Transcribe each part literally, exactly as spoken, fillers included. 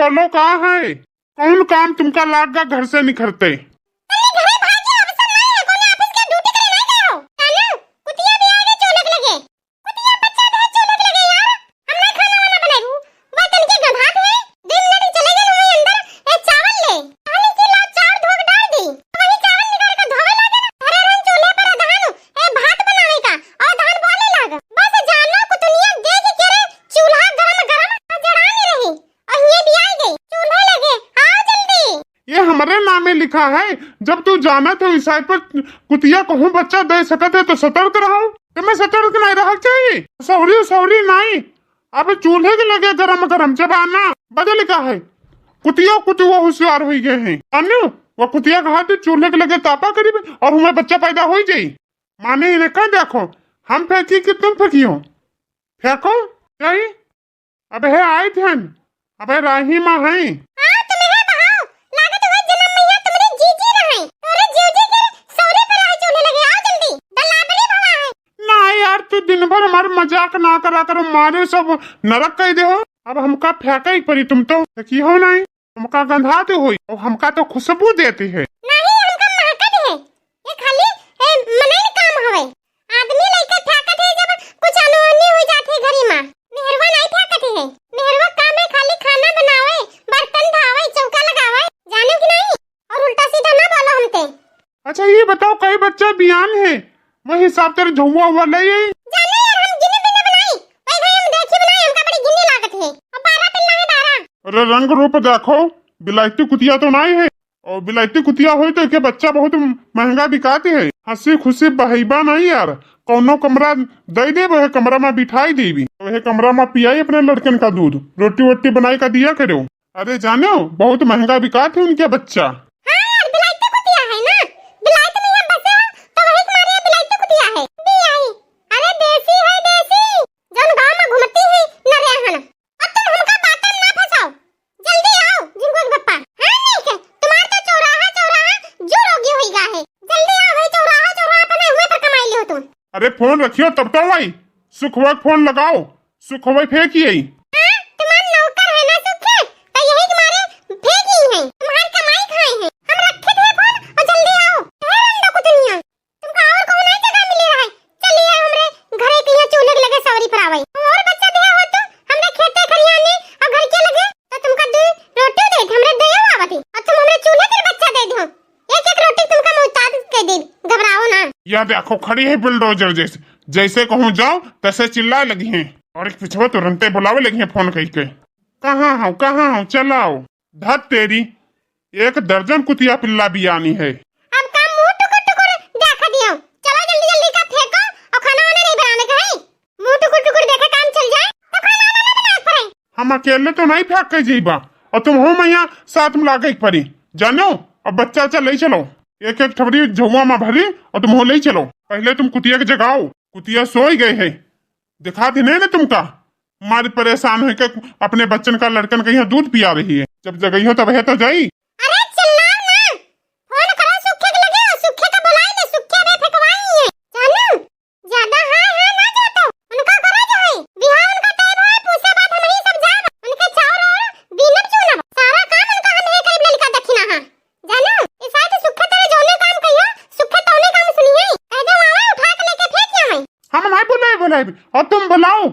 बोलो, का है? कौन काम तुमका लाग गा घर से निकरते? तनी घरे भाग जाओ, अब सब नहीं है, कोनो ऑफिस के ड्यूटी करे नहीं गए हो। जानू, कुतिया भी आ गए चोले के लगे। कुतिया बच्चा भी चोले के लगे यार। हम नहीं खाना वाना बनाबू। वो तनके गंधात है, दो मिनट ही चले गए वहीं अंदर, ए चावल ले। कहली कि ला चाउर धो के डाल दी। वही चावल निकाल के धोवे लागे ना। घरे रहन चूल्हे पर धान, ए भात बनावे का, और धान बोले लाग। बस जानो कुतुनिया देख के रे चूल्हा गरम गरम जड़ा नहीं रही। और ये भी आ गई चूल्हे लगे, आओ जल्दी। ये हमरे नामे लिखा है। जब तू जानत हो इस site पर कुतिया कहूँ बच्चा दे सकत है तो सतर्क रहो। तुम्हें सतर्क नहीं रहा चाहिए। सौरी सौरी नहीं, अब चूल्हे के लगे गरम गरम जब आना बदल का है। कुतिया कुतुआ होशियार हो गए हैं। अनु, वो कुतिया कहा तू चूल्हे के लगे तापा करीब और हमें बच्चा पैदा हो जाई। माने इन्हें कह देखो, हम फेंकी कि तुम फेंकियो? फेंको, जाई। अबे हे आए थे, अबे राही माँ हैं। हाँ, तुम्हें बहाओ, लागत हुआ जन्म में यह तुम्हारी जीजी रहे, तोरे जीजी के सौरे पर आए चूल्हे लगे, आओ जल्दी, दल्ला बड़ी भला है। ना यार, तू दिन भर हमार मजाक ना करा करो, मारे सब नरक कह दे हो। अब हमका फेंका ही पड़ी, तुम तो सकी हो नहीं, हमका गंधाते होई और हमका तो खुशबू देती है। नहीं, हमका महकत है, ये खाली ए, मनई न काम हवे। आदमी लइके फेंकत है जब कुछ अनहोनी हो जात है घरी मा। मेहरवा नहीं फेंकत है। मेहरवा काम है खाली खाना बनावे, बर्तन धावे, चौका लगावे, जाने कि नहीं? और उल्टा सीधा ना बोलो हमते। अच्छा ये बताओ कई बच्चा बियान है, वही हिसाब तेरे झुआ हुआ ले आई। जाने यार हम गिने बिने बनाई, वही भाई हम देखी बनाई, हमका बड़ी गिनी लागत है। अब बारह पिल्ला है, बारह। अरे रंग रूप देखो, बिलायती कुतिया तो नहीं है। और बिलायती कुतिया होई तो एके बच्चा बहुत महंगा बिकात है। हंसी खुशी बहइबा नहीं यार, कौनो कमरा दे देब, वह कमरा में बिठाई देबी, वह कमरा में पियाई अपने लड़कन का दूध, रोटी वोटी बनाई का दिया करो। अरे जानो, बहुत महंगा बिकात है उनके बच्चा। हाँ यार, बिलायती कुतिया है ना, बिलायत में हम बसे हो तो वही तुम्हारे बिलायती कुतिया है। बियाई, अरे देसी है देसी, जौन गांव में घूमती है नरिया हन। अब तुम हमका बातन ना फंसाओ, जल्दी आओ झिंगुआ के पप्पा। हाँ नहीं के, तुम्हार तो चौराहा चौराहा जो रोगी होई गा है। जल्दी आओ भाई, चौराहा चौराहा पर ना हुए पर कमाई लियो तुम। अरे फोन रखियो तब तो भाई, सुखवा के फोन लगाओ, सुखवा फेंकी आई। हाँ, तुम्हार नौकर है ना सुखे, तो यही तुम्हारे फेंकी है, तुम्हार कमाई खाए हैं। हम रखे थे फोन और जल्दी आओ। हे रंडो कुतुनिया, तुमका और कौनो जगह मिली रहे? चलिए हमरे घरे के यहाँ चूल्हे के लगे सवरी पर आवई। और बच्चा दिया हो तो हमरे खेते खरियाने और घर के लगे तो तुमका दो रोटी दे दे, हमरे दे आवती। और तुम हमरे चूल्हे पर बच्चा दे दो। एक एक रोटी तुमका मोहताज कर दे, घबराओ ना। या देखो खड़ी है बुलडोजर जैसे, जैसे कहूँ जाओ तैसे चिल्लाए लगी हैं। और एक पिछवा तुरंते बुलावे लगी हैं फोन कई के। कहाँ हो, कहाँ हो, चलाओ। धत तेरी, एक दर्जन कुतिया पिल्ला बियानी है। अब का मुंह टुकुर टुकुर देखा दियो? चलो जल्दी जल्दी का फेंको और खाना वाना नहीं बनाने का है। मुंह टुकुर टुकुर देखा काम चल जाए तो खाना वाना ना बनाए पड़े। हम अकेले तो नहीं फेंक के जीबा और तुम हो मैया साथ में लागे के पड़ी। जानो, अब बच्चा बच्चा ले चलो, एक एक ठबरी झुआ में भरी और तुम हो ले चलो। पहले तुम कुतिया के जगाओ, कुतिया सोई गए है। दिखा दी नहीं ना तुमका, मारी परेशान होइके अपने बच्चन का, लड़कन का यहाँ दूध पिया रही है। जब जगइहो तब है तो जाई। अरे चिल्लाओ ना, फोन करो सुखे के लगे, सुखे का बुलाई ले, सुखे अबे फेंकवाई है। जानू, ज्यादा हाँ हाँ ना जातो, उनका करो जो है, बिहार उनका तय भाई पूछे बात हम ही सब जाब, उनके चाउर और बीनब चूनब, सारा काम उनका हम ही करीब ललिका दक्षिणा हाँ। जानू, ई साइड सुखे तेरे जौने काम कहियो, सुखे तौने काम सुनिहैं। कह दे, "वाला उठा के लेके फेंक यहाँ है।" हम नहीं बुलाए, बुलाए। और तुम बुलाओ,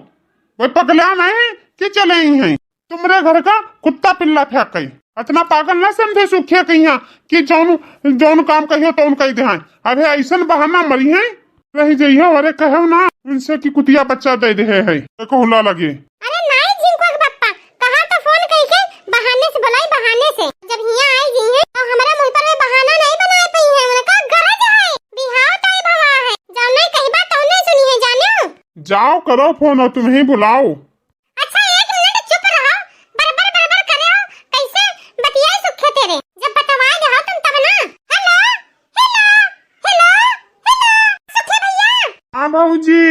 वो पगला नहीं कि चले ही हैं। तुम्हरे घर का कुत्ता पिल्ला फेंक गई। इतना पागल ना समझे सुखे कहिया कि जौन, जौन काम कहियो तौन कह दे हैं। अबे ऐसन बहाना मरी हैं, रह जइहो, अरे कहो ना उनसे कि कुतिया बच्चा दे दे है, है। देखो हुला लगे। अरे नाई झिंकुआ के पप्पा, कहा तो फोन कइके बहाने से बुलाई, बहाने से। जब हियां आई गई है तो हमरा मुंह पर वे बहाना नहीं बनाए पाई है, उनका गरज है। बिहाव तय भवा है, जौन नहीं कही बात तौन नहीं सुनी है, जानो। जाओ करो फोन और तुम ही बुलाओ। अच्छा, एक मिनट चुप रहो, बरबर बरबर करे हो, कैसे बतियाए सुखे तेरे? जब बतवाए दे हो तुम तब ना। हेलो, हेलो, हेलो, हेलो, सुखे भैया। हाँ भौजी।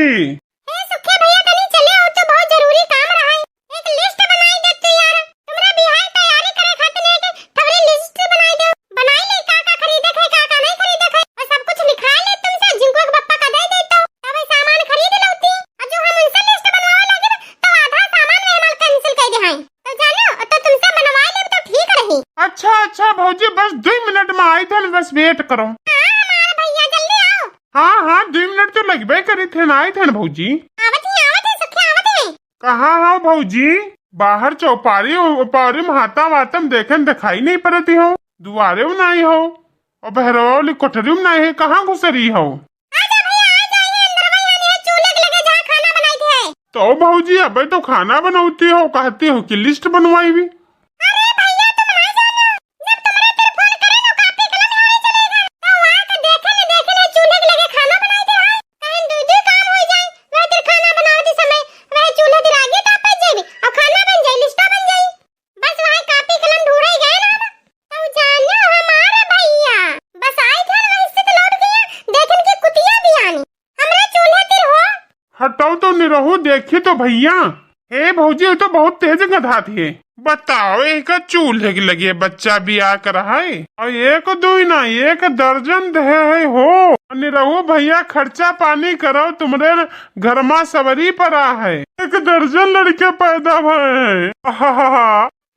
ए सुखे भैया, तनी चले हो तो बहुत जरूरी काम रहा है। एक लिस्ट बनाई दे तू यार, तुमरा बिहाई तैयारी करे खातिर एक ठवरी लिस्ट बनाई दे, बनाई ले का का खरीदे के, का का नहीं खरीदे के, और सब कुछ लिखा ले तुमसे, झिंकुआ के पप्पा का दे दे तो, तब सामान खरीद लौती। और जो हम उनसे लिस्ट बनवावे लगे तो आधा सामान में हमार कैंसिल कर दे हैं। तो जानो, तो तुमसे बनवाई ले। अच्छा, अच्छा भौजी, बस दुइ मिनट मा आइत हन, बस wait करो। हाँ, हमार भैया, जल्दी आओ। हाँ, हाँ, दुइ मिनट तो लगबे करित हन, आइत हन भौजी। आवत ही, आवत ही, सुखिया, आवत ही। कहाँ हौ भौजी? बाहर चौपारी, उपौरी मा हाता वाता मा देखेन, देखाई नहीं परती हौ। दुआरे मा नाहीं हौ। अउ बहरवा वाली कोठरी मा नाहीं है, कहाँ घुसरी हौ? आजा भैया, आजा, ये अंदर में, यहाँ चूल्हे के लगे जहाँ खाना बनाई थे। तो भौजी, अबे तो खाना बनौती हौ, कहती हौ कि list बनवाई भी। अरे भैया, तुम ना जानो, जब तुम्हारे तेरे फोन करे तो कापी कलम यहाँ नहीं चलेगा। तो वहाँ के देखे न देखे न चूल्हे के लगे खाना बनाई थे, हाँ? कहीं दू दू काम हो जाए, वह तेरे खाना बनावती समय वह चूल्हे तेरे आगे तापे जाए और खाना बन जाए, लिस्टा बन जाए। बस वहाँ कापी कलम ढूंढे गए ना हम। तो जानो हमारा भैया, बस आई थे ना, इससे तो लौट गया, देखन की कुतिया भी आनी। हमरा चूल्हे तिर हो। हटाओ तो निरहू, देखी तो भैया। हे भौजी, ये तो बहुत तेज गंधात है। बताओ, एक चूल्हे के लगे बच्चा बिया कर है, और एक दुई ना, एक दर्जन देहे है हो। निरहू भैया, खर्चा पानी करो, तुम्हरे घर मा सबरी परा है, एक दर्जन लड़के पैदा भए हैं। आहाहा।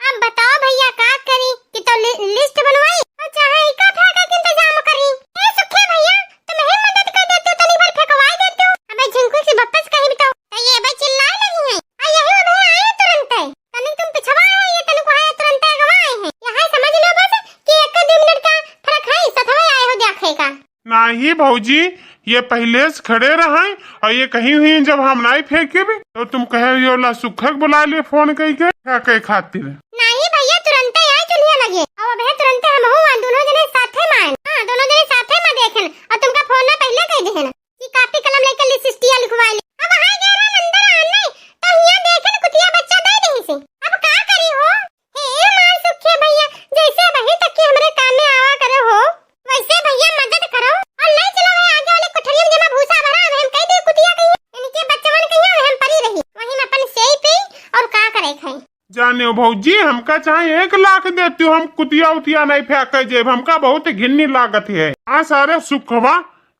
अब बताओ भैया, का करी कि तो लि-, list बनवाई और चाहे इका फेंका के इंतजाम करी। ए सुखे भैया, तुम ही मदद कर देते हो, तनी भर फेंकवाई देते हो। अबे झिंकू की बप्पस कहीं भी तो, तो ये भाई चिल्लाए लगी है। आ यही अबे आए तुरंत है, तनी तुम पिछवा है, ये तनी को आए तुरंत है, अगवा आए हैं। यहाँ समझ लो बस कि एक दो मिनट का फर्क है, सथवा आए हो देखे का। नाही भौजी, ये पहिले से खड़े रहइ और ये कही हुई, जब हम नाही फेंके भी, तो तुम कहे, "यो ला सुखक बुला ले फोन कइके, फेंके खातिर।" नाही भैया, तुरंते आए चूल्हे लगे। और अबे तुरंते हम हुआ, दोनों जने साथे मा आए। हाँ, दोनों जने साथे मा देखेन। और तुमका फोन ना पहिले कह देहेन कि कापी कलम लेके लिसिस्टिया लिखवा ले। अब हाय गए रहन अंदर आने, तो हियाँ देखेन कुतिया बच्चा दे देही से। अब का करी हो? हे हमार सुखे भैया, जैसे अबही तक के हमरे काम में आवा करे हो, वैसे भैया मदद करो और ले चलो वह आगे वाले कोठरिया में जमा भूसा भरा, वह हम कह दे कुतिया कहिए, इनके बच्चवन कहिए, वह हम परी रही, वहीं में अपन सेई पी और का करे खाई। जाने हो भौजी, हमका चाहे एक लाख देती हो, हम कुतिया उतिया नहीं फेंके जेब, हमका बहुत घिन्नी लागत है। हाँ सारे सुखवा,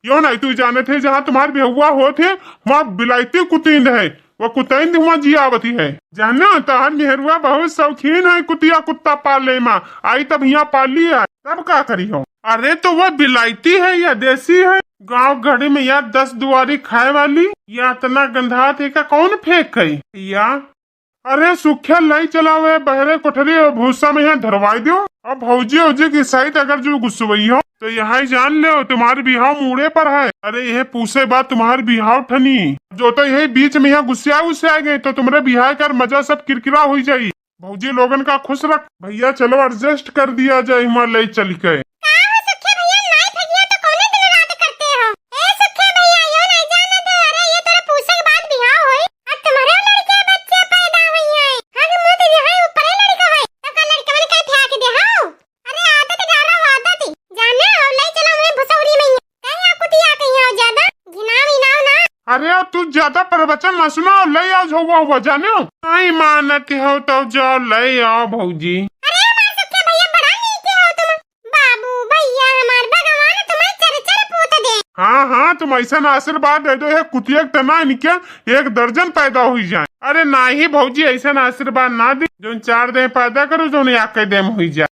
यो नहीं तू जाने थे, जहाँ तुम्हार बिहुआ होत है, वहाँ बिलायती कुतिंद है, वो कुतिंद वहाँ जियावती है। जाना, तहार मेहरुआ बहुत शौकीन है कुतिया कुत्ता पाले मा। आई तब हियाँ पाली है, तब का करी हो? अरे तो वह बिलायती है या देसी है? गाँव घड़ी में या दस दुआरी खाए वाली, या इतना गंधात है का कौन फेंक है या? अरे सुख्या, लई चलावे बहरे कोठरी और भूसा में यहाँ धरवाई दो। अब भौजी औजी की साइड अगर जो गुस्सवई हो तो यहाँ ही जान ले, तुम्हारे बिहाव मूड़े पर है। अरे यह पूछे बात तुम्हारे बिहाव ठनी, जो तो यही बीच में यहाँ गुस्सिया गुस्सिया गए तो तुम्हारे बिहाव कर मजा सब किरकिरा हुई जाई। भौजी लोगन का खुश रख। भैया चलो adjust कर दिया जाए, हमारे ले चल के। का हो सुखे भैया, नाई फगिया तो कौने दिन रात करते हो? ए सुखे भैया, यो नहीं जाना था, अरे ये तोरा पूछे के बाद बिहाव होई। अब तुम्हारे लड़के बच्चे पैदा हुई हैं। हाँ, कि मुँह तो यहाँ ऊपरे लड़का है, तो का लड़कवन के फेंक दे हो? अरे आदत डालो, आदत। जाने हो, ले चलो हमें भुसौरी में। कहीं आप कुतिया कहीं हो ज्यादा, घिनाव इनाव ना। अरे तू ज्यादा प्रवचन ना सुनाओ, ले आओ झौवा हुआ, जाने हो? नहीं मानत हो तो जाओ, ले आओ भौजी। अरे हमारे सबके भैया बड़ा नीक हो तुम। बाबू, भैया हमार, भगवान तुम्हें चर चर पूत दे। हाँ, हाँ, तुम ऐसा ना आशीर्वाद दे दो, ये कुतिया के तना इनके एक दर्जन पैदा हुई जाए। अरे नाही भौजी, ऐसा ना आशीर्वाद ना दे, जोन चार दे पैदा करो, जोन एक दे में हुई जाए।